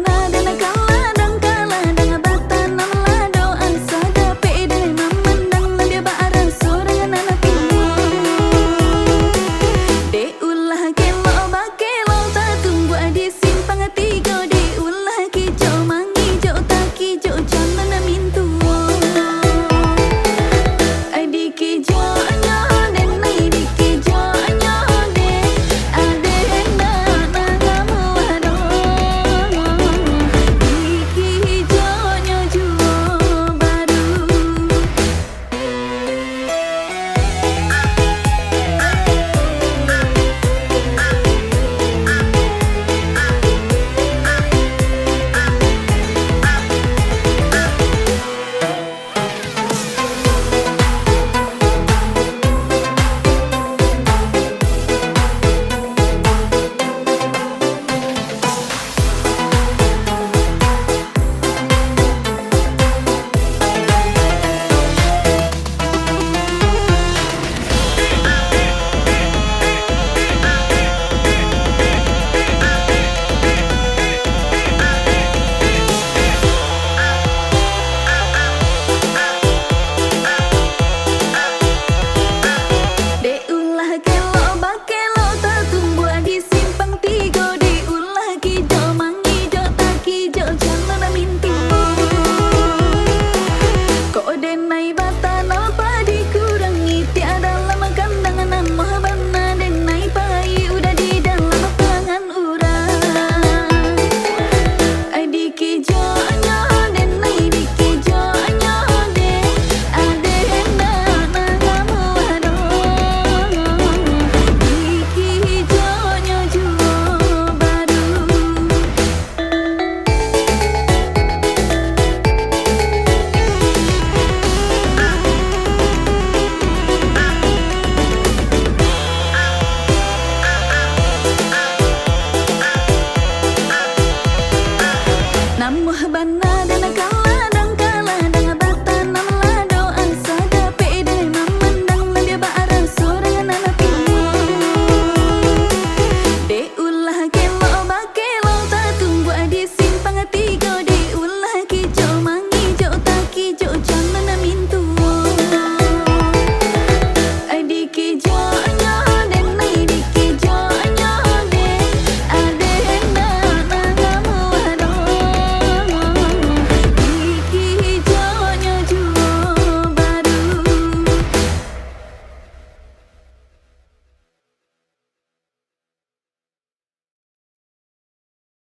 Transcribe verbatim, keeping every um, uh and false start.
Nah, dan kalah, dan kalah, dan batanam lah doa, sadapek dek mamandang, labiah baarah surang nan pintu. Dek ulah kelok bakelok tatumbuak di simpang tigo, dek ulah kijok mangijok takijok jalan nan mintuo. Dikijoknyo den, ai dikijoknyo den, ado nan namuah doh, dikijoknyo juo baru. Dek ulah kelok bakelok tatumbuak di simpang tigo, dek ulah kijok mangijok takijok jalan nan mintuo. Kok den ai batanam padi kurang itiak dalam kandang, namuah bana den ai pai udah di dalam pangan urang. Ai dikijoknyo den, ai dikijoknyo den, ado nan namuah doh, dikijoknyo juo baru. Namuah bana den ka